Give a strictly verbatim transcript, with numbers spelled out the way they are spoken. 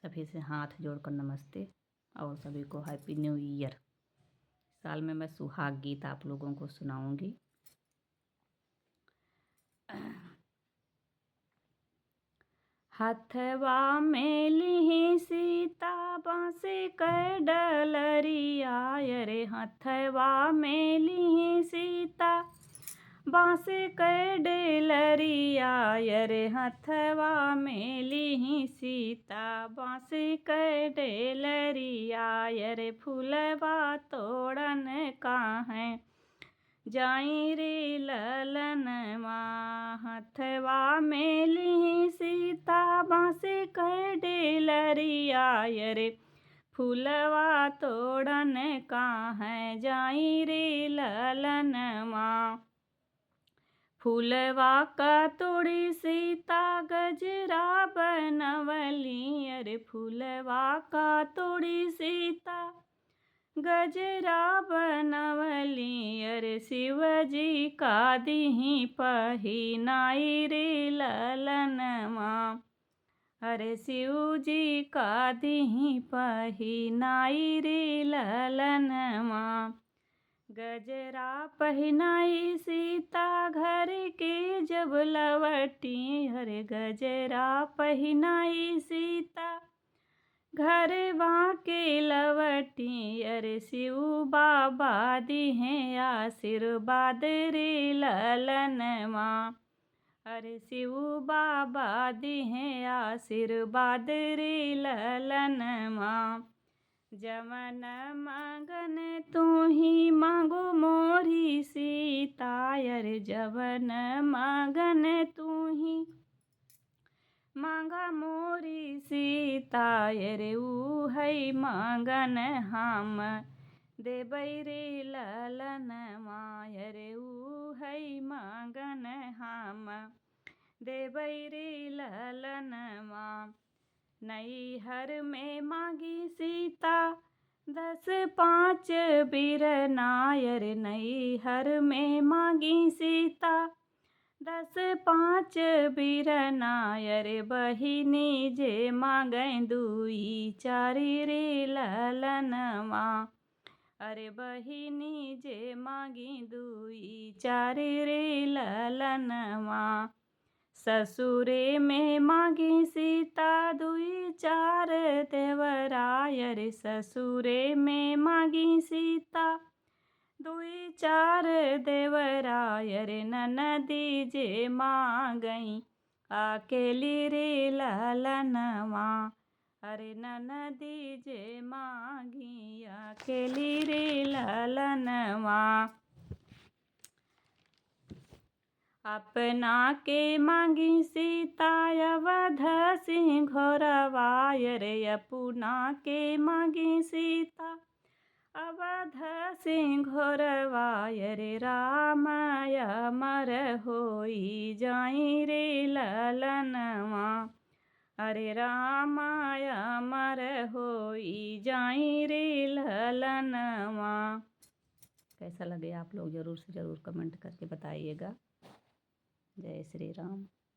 सभी से हाथ जोड़कर नमस्ते और सभी को Happy New Year। साल में मैं सुहाग गीत आप लोगों को सुनाऊंगी। हथवा में लिही सीता बाँस कै डलरिया, अरे हथवा में लिही सीता बाँस कै डलरिया, अरे हथवा में लिही सीता बाँस कै डलरिया, अरे फुलवा तोड़न काहे जाई रे ललनमा। हथवा में लिही सीता बाँस कै डलरिया, अरे फुलवा तोड़न काहे जाई रे ललनमा। फुलवा का तोड़ी सीता गजरा बनवली, अरे फुलवा का तोड़ी सीता गजरा बनवली, अरे शिव जी का दिही पहिनाई रे ललनमा। अरे शिव जी का दिही पहिनाई रे ललनमा। गजरा पहिनाई सीता घर के जब लवटी, अरे गजरा पहिनाई सीता घरवा के लवटी, अरे शिव बाबा दिहे आशीर्वाद रे ललनमा। अरे शिव बाबा दिहे आशीर्वाद रे ललनमा। जवन माँगन तूही माँगो मोरी सीता, अरे जवन माँगन तूही माँगा मोरी सीता, अरे ऊ है माँगन हम देबै रे ललनमा, अरे ऊ है माँगन हम देबै रे ललनमा। नैहर में माँगी सीता दस पाँच बिरना, अरे नैहर में माँगी सीता दस पाँच बिरना, अरे बहिनी जे माँगै दुई चारि रे ललनमा। अरे बहिनी जे माँगी दुई चारि रे ललनमा। ससुरे में माँगी सीता दुई चार देवरा, अरे ससुरे में माँगी सीता दुई चार देवरा, अरे ननदी जे माँगई अकेली रे ललनमा। अरे ननदी जे माँगी अकेली रे ललनमा। अपना के माँगी सीता अवध सिंह घोरवा, अरे अपना के माँगी सीता अवध सिंह घोरवा, अरे राम अमर होई जाई रे ललनमा। अरे राम अमर होई जाई रे ललनमा। कैसा लगे आप लोग, ज़रूर से ज़रूर comment करके बताइएगा। जय श्री राम।